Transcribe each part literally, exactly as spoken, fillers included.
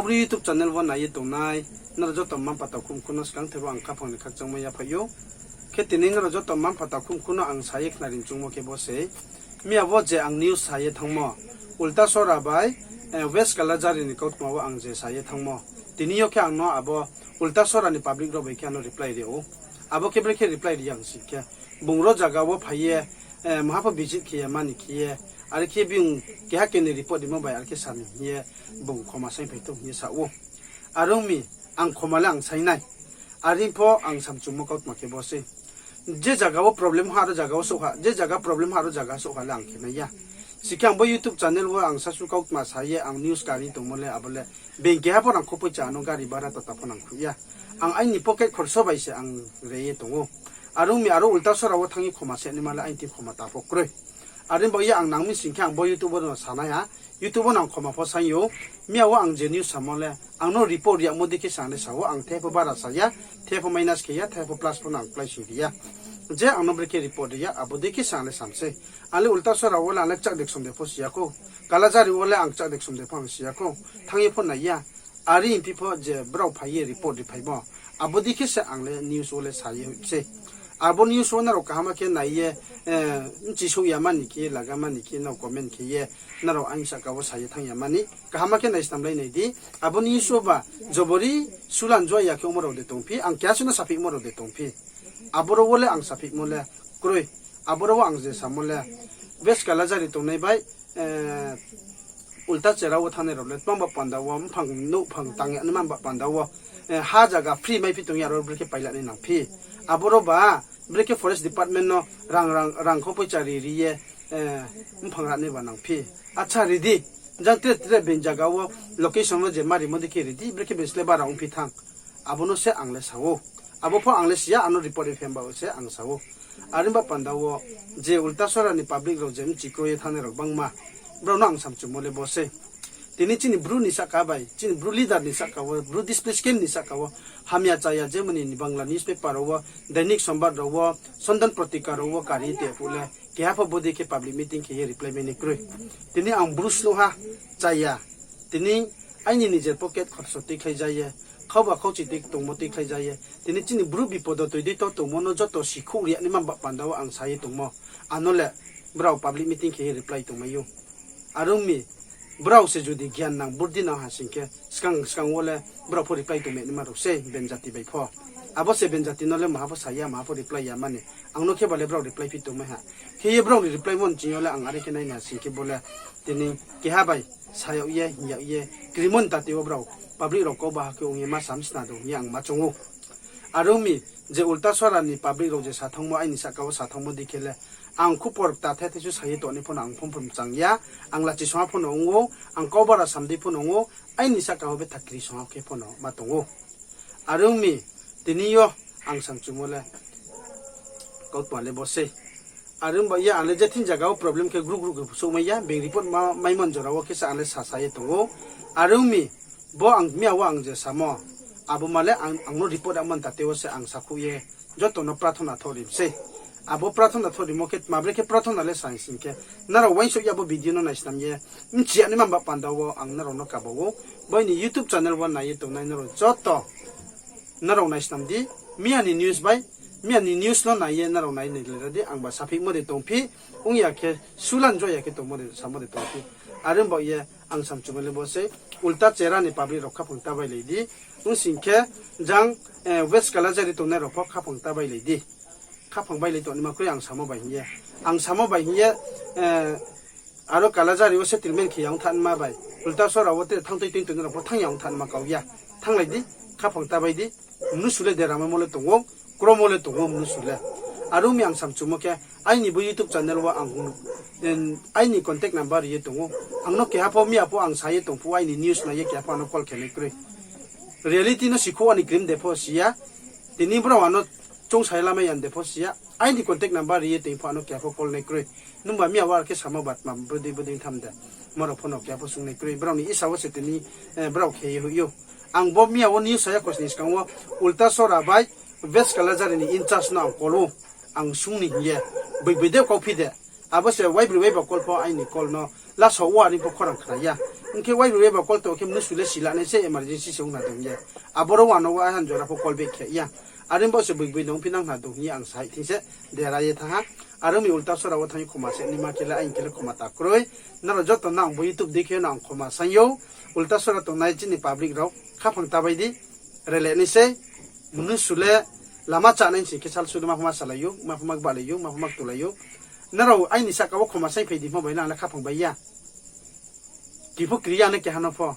Bru YouTube channel wo nai ye tongnai nrao joto mma-mpha takhum khu no skangther wo ang khaphang ni khakchangmo yaphaih ou. Khe tini nrao joto mma-mpha takhum khu no ang sa ye khnari choungmo khe bo se, miya wo je ang news sa ye thanngmo, Ultasora bai West Kalajari ni kautma wo ang je sa ye thanngmo, tini yo khe ang no abo Ultasora ni public rao bai khe ano reply ri ou. Abo khe brekhe reply ri ya hing si khe, bung ro zaga wo phai ye, mha pho visit khe ya mani khe ye, are khe bung keha keni report rimo bai are khe sa ni hing ye, bung khoma saingphai thou hing ye sa ou. Are ong mi, ang khoma le ang saing nai. Are pho ang samchungmo kautma khe bo se, je zaga wo problem ha aro zaga wo souhha, je zaga problem ha aro zaga souhha le ang khe mai ya. Si khe ang bo YouTube channel wo ang sasu kautma sa ye ang news kari tongmo le abo le, being keha pho nang khopoicha ano gari bara tata pho nang khui ya. Ang aini pocket khorso bai se ang re ye tong ou. Are ong mi aro Ultasora wo thanng ye khoma se naima le aini thing khoma ta pho kroi. Are baoh ye ang nang mi sing khe ang bo YouTube wo no sa nai ha. YouTube wo no ang khoma pho saing ou. Miya wo ang je news samo le, ang no report ri yagmo dei khe se ang le sa ou, ang the pho bara sa ya, the pho minus khe ya, the pho plus pho no ang kláising ri ya. Je ang no brekhe report ri ya, abo dei khe se ang le sam sei. Ang le Ultasora wo le ang le kchak de ksom de pho si ya khou. Kalajari wo le ang kchak de ksom de pho ang si ya khou. Thanng ye pho nai ya. Are hingphi pho je brao phai ye report ri phaimo, abo dei khe se ang le news wo le sa ye hoih sei. Abo news wo nrao kaham khe nai ye, bchi souh ya mani khe, laga mani khe, nrao comment khe ye, nrao aini sahka wo sa ye thanng ya mani. Kaham khe naisnamlai nai di. Abo news wo ba jobori sulan jua ya khe ongmo rao de tongphi, ang keha suh no saphihmo rao de tongphi. Aboro wo le ang saphihmo le kroi. Aboro wo ang je samo le, West Kalajari tongnai bai, Ultachera wo thanngnai rao le tma ba panda wo, mphang nouhphang tang ya naima ba panda wo, ha zaga free maiphi tong ya aro brekhe paila nai nangphi. Aboro ba brekhe forest department no rang, rang, rang khopoicha ri ri ye, mphang ra nai ba nangphi. Acha ri di, jang tre tre being zaga wo location wo je ma rimo dei khe ri di, brekhe being sle bara ongphi thanng. Abo no se ang le sa ou. Abo pho ang le si ya, ano report ri phaimo ba se ang sa ou. Are ba panda wo je Ultasora ni public rao je bchi kro ye thanngnai rao gbangma, brao no ang samchungmo le bo se. Tini chini Bru ni sahka bai, chini Bru leader ni sahka wo, Bru displaced camp ni sahka wo, hamya chaya je mani ni Bangla newspaper rao wo, Dainik Sombad rao wo, Sondan Patrika rao wo kari te phuh le, keha pho bodei khe public meeting khe ye reply mai nai kroi. Tini ang Bru snouhha chaya. Tini aini nijer pocket khorso tuikhlai ja ye, khauba khauchi tongmo tuikhlai ja ye, tini chini Bru bipodo toi dei to tongmo no joto sikhouh ri ya naima ba panda wo ang sa ye tongmo. Ano le brao public meeting khe ye reply tongmai ou. Are ong mi, brao se judi gyan nang, burdi nang ha sing khe, skang skang wo le brao pho reply tongmai naima rao se being jati bai pho. Abo se being jati no le maha pho sa ya, maha pho reply ya mani. Ang no khe ba le brao reply phi tongmai ha. Khe ye brao ni reply mo nching yo le ang are khe nai na sing khe bo le tini keha bai sa yag ye, hing yag ye, krimo ni tati wo brao public rao kau baha khe ong ye ma sam sna do hing ye ang ma choung ou. Are ong mi, je Ultasora ni public rao je sa thanngmo, aini sahka wo sa thanngmo dei khe le, ang khupor kta the the su sa ye tongnai pho no ang phone phone mchang ya, ang lachi songha pho no ong ou, ang kau bara sam dei pho no ong ou, aini sahka wo betha kri songha khe pho no ma tong ou. Are ong mi, tini yo ang samchungmo le kautma le bo sei. Are ong ba ye ang le je thing zaga wo problem khe gru gru khe souhmai ya, being report ma, maimo ni jora wo khe se ang le sasa ye tong ou. Are ong mi, bo ang miya wo ang je samo, abo ma le ang, ang no report yagmo ni tate wo se ang sakhouh ye joto no prathona thoh ri sei. Abo prathona thoh rimo khe tma brekhe prathona le sa sing khe, nrao uaingsouh ya bo video no naisnam ye, bchi ya naima ba panda wo ang nrao no kaba ou. Bo aini YouTube channel wo nai ye tongnai nrao joto, nrao naisnam di, miya ni news bai, miya ni news no nai ye nrao nai ni le ra di, ang ba saphihmo de tongphi, ong ya khe sulan jua ya khe tongmo de, samo de tongphi. Are ong ba ye ang samchungmo le bo sei, Ultachera ni public rao khaphang ta bailai di, ong sing khe jang, West Kalajari tongnai rao pho khaphang ta bailai di. Khaphang bailai tongnaima kroi ang samo bai hing ye. Ang samo bai hing ye, aro Kalajari wo settlement khe ya ong thanngma bai, Ultasora wo tre thanngtui tui tongnai rao pho thanng ya ong thanngma kau ya. Thannglai di, khaphang ta bai di, mnusu le deramaimo le tong ou, kromo le tong ou mnusu le. Are ong mi ang samchungmo khe, aini bo YouTube channel wo ang, aini contact number ri ye tong ou. Ang no keha pho miya pho ang sa ye tong phuh aini news nai ye keha pho ano call khe nai kroi. Reality no sikhouh ani krim de pho si ya. Tini brao ano choung sa ye lamai ya de pho si ya. Aini contact number ri ye tong phuh ano keha pho call nai kroi. Nungba miya wo are khe samo ba tma bodei bodei tham de. Moro pho no keha pho sung nai kroi. Brao ni isa wo se tini, brao khe ye hoih ou. Ang bo miya wo news sa ya khosni skang wo Ultasora bai West Kalajari ni in-charge no ang call ou. Ang sung ni hing ye, boi boi de kauphi de. Abo se waibroi waiba call pho aini call no lasa wo ani pho khorang khna ya. Hing khe wairuh ye ba call tong khe mnusu le sila nai se emergency se ong na dong ye. Aboro wano wa han jora pho call back khe ya. Are bo se boi boi nong phi nang na dong hing ye ang sai thing se dera ye thanng ha. Are mi Ultasora wo thanng ye khoma se nima khe le aini khe le khoma ta kroi. Nrao joto no ang bo YouTube dei khe no ang khoma saing ou. Ultasora tongnai chini public rao khaphang ta bai di. Rele nai sei, mnusu le lama chá nai sing khe sal sudu ma pho ma salai ou, ma pho ma gbalai ou, ma pho ma ktulai ou. Nrao aini sahka wo khoma saing phai di hmo bai nang le khaphang bai ya. Kipho kri ya nai keha no pho.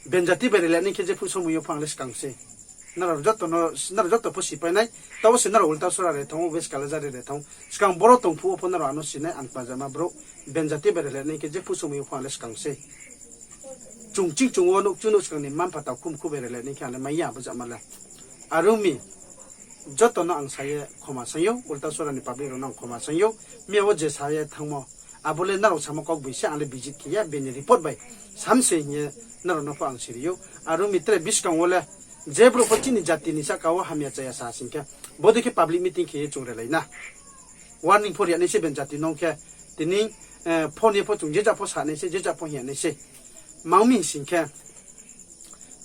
Benjati bai rele nai khe jephuh somoi yo pho ang le skang sei. Nrao joto pho sipai nai, tabo se nrao Ultasora re thanng ou, West Kalajari re thanng ou. Skang boro tong phuh wo pho nrao ano si nai, ang pajama brouh. Benjati bai rele nai khe jephuh somoi yo pho ang le skang sei. Chung ching chung wo nouh chu nouh skang ni mma-mpha tau khum khu bai rele nai khe ang le mai ya bo jama le. Are ong mi, joto no ang sa ye khoma saing ou, Ultasora ni public rao no ang khoma saing ou, miya wo je sa ye thanngmo, abo le nrao samo kaugboing se ang le visit khe ya, bini report bai sam se hing ye nrao no pho ang siri ou. Are ong mi tre buskang wo le, je brouh pho chini jati ni sahka wo hamya chaya sa sing khe, bodei khe public meeting khe ye chung relai na. Warning pho ri ya nai se benjati no khe, tini phone ye pho chung je ja pho sa nai se, je ja pho hing ya nai se. Mang mi sing khe,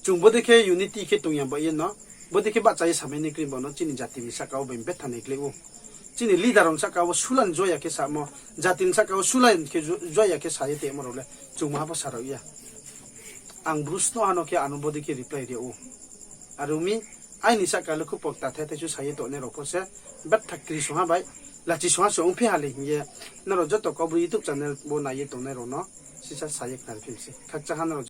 chung bodei khe unity khe tong ya ba ye no, bodei khe bahcha ye samai ni kri bo no chini jati ni sahka wo bai betha ni klái ou. Chini leader rao ni sahka wo sulan joya khe samo, jati ni sahka wo sulan khe joya khe sa ye tongmo rao le chung maha pho sa rao ya. Ang Bru Snoha no khe ano bodei khe reply ri ou. Are ong mi, aini sahka le khupok ta thai thai su sa ye tongnai rao pho se, betha kri songha bai, lachi songha se ongphi ha le hing ye, nrao joto Kaubru YouTube channel bo nai ye tongnai rao no sisa sa ye khnari phi mi se. Khakchang ha nrao